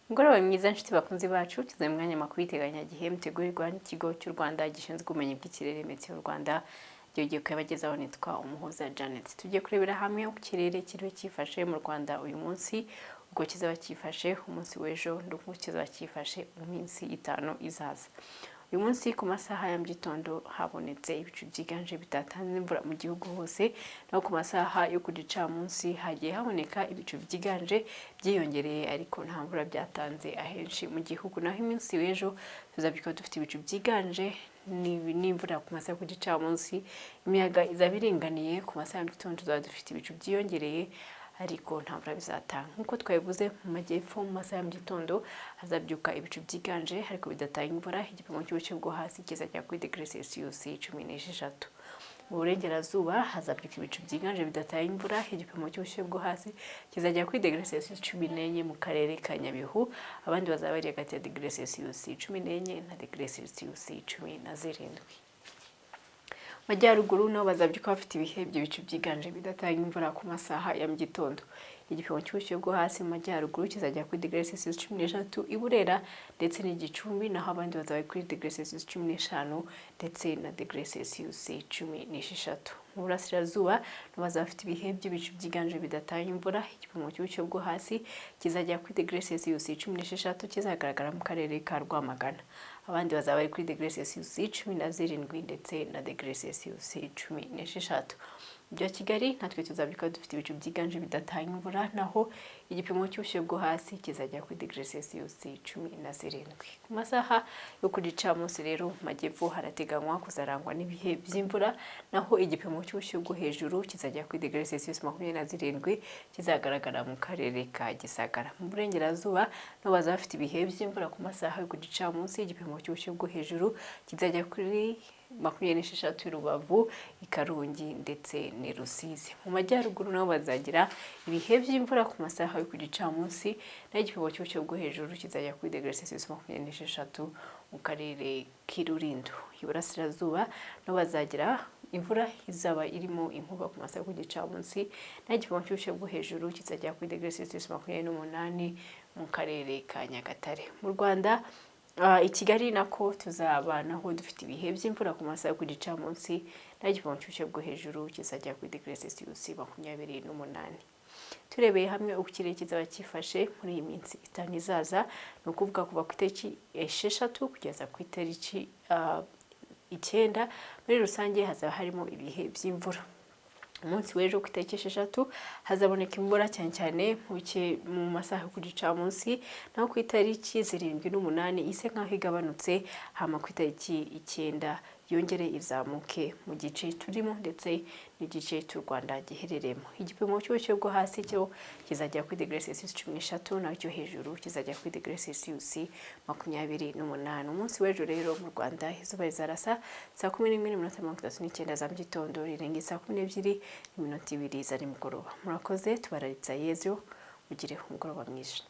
Umugoroba mwiza, nshuti bakunzi bacu. Tuze mu mwanya makuru y'iteganyagihe mutegurirwa n'ikigo cy'u Rwanda gishinzwe ubumenyi bw'ikirere, Meteo Rwanda. Gihe kuyabagezaho nitwa Umuhoza Janet. Tugiye kurebera hamwe uko ikirere kiriho cyifashe mu Rwanda uyu munsi, uko kizaba cyifashe umunsi w'ejo, n'uko kizaba cyifashe mu minsi 5 izaza. Uyu munsi ku masaha ya mu gitondo habonetse ibicu byiganje bitatanze imvura mu gihugu hose, naho ku masaha yo ku gicamunsi hagiye haboneka ibicu byiganje byiyongereye, ariko nta mvura byatanze ahenshi mu gihugu. Naho iminsi w'ejo tuzabyuka dufite ibicu byiganje n'imvura ku masaha yo ku gicamunsi, imiyaga izaba iringaniye. Ku masaha ya mu gitondo tuzaba dufite ibicu byiyongereye, ariko nta mvura bizatanga. Nk'uko twabivuze, mu majyepfo mu masaha ya mu gitondo hazabyuka ibicu byiganje ariko bidatanga imvura, igipimo cy'ubushyuhe bwo hasi kizajya kuri degere Celsius 16. Mu burengerazuba hazabyuka ibicu byiganje bidatanga imvura, igipimo cy'ubushyuhe bwo hasi kizajya kuri degere Celsius 14 mu karere ka Nyabihu, abandi bazaba bari hagati ya degere Celsius 14 na degere Celsius 17. Majyaruguru nabo bazabyuka bafite ibihe by'ibicu byiganje bidatanga imvura ku masaha ya mu gitondo. Igipimo cy'ubushyuhe bwo hasi mu majyaruguru kizajya kuri degere Celsius 13 i Burera ndetse n'Igicumbi, naho abandi bazaba kuri degere Celsius 15 ndetse na degere Celsius 16. Mu burasirazuba nabo bazaba bafite ibihe by'ibicu byiganje bidatanga imvura, igipimo cy'ubushyuhe bwo hasi kizajya kuri degere Celsius 16 kizagaragara mu karere ka Rwamagana. Abandi bazaba bari kuri degere Celsius 17 ndetse na degere Celsius 16. Mujyi wa Kigali natwe tuzabyuka dufite ibicu byiganje bidatanga imvura, naho igipimo cy'ubushyuhe bwo hasi kizajya kuri degere Celsius 17. Ku masaha yo ku gicamunsi rero, mu majyepfo harateganywa kuzarangwa n'ibihe by'imvura, naho igipimo cy'ubushyuhe bwo hejuru kizajya kuri degere Celsius 27 kizagaragara mu karere ka Gisagara. Mu burengerazuba nabo bazaba bafite ibihe by'imvura ku masaha yo ku gicamunsi, igipimo cy'ubushyuhe bwo hejuru kizajya kuri 26 i Rubavu, i Karongi ndetse n'i Rusizi. Mu majyaruguru nabo bazagira ibihe by'imvura ku masaha yo ku gicamunsi, naho igipimo cy'ubushyuhe bwo hejuru kizajya kuri degere Celsius 26 mu karere k'i Rulindo. Iburasirazuba nabo bazagira imvura izaba irimo inkuba ku masaha yo ku gicamunsi, naho igipimo cy'ubushyuhe bwo hejuru kizajya kuri degere Celsius 28 mu karere ka Nyagatare. Mu Rwanda, i Kigali nako tuzaba naho dufite ibihe by'imvura ku masaha yo ku gicamunsi, naho igipimo cy'ubushyuhe bwo hejuru kizajya kuri degere Celsius 28. Turebeye hamwe uko ikirere kizaba cyifashe muri iyi minsi 5 izaza, ni ukuvuga kuva ku itariki 6 kugeza ku itariki 9, muri rusange hazaba harimo ibihe by'imvura. Umunsi w'ejo ku itariki 6 hazaboneka imvura cyane cyane mu masaha yo ku gicamunsi, naho ku itariki 7 n'8 ise nk'aho igabanutse, hama ku itariki 9 yongere izamuke mu gice turimo ndetse n'igice cy'u Rwanda giherereyemo. Igipimo cy'ubushyuhe bwo hasi cyo kizajya kuri degere Celsius 13, naho icyo hejuru kizajya kuri degere Celsius 28. Umunsi w'ejo rero mu Rwanda izuba rizarasa saa 11:39 za mu gitondo, rirenge saa 12:02 za nimugoroba. Murakoze, tubararitsa Yezu, mugire umugoroba mwiza.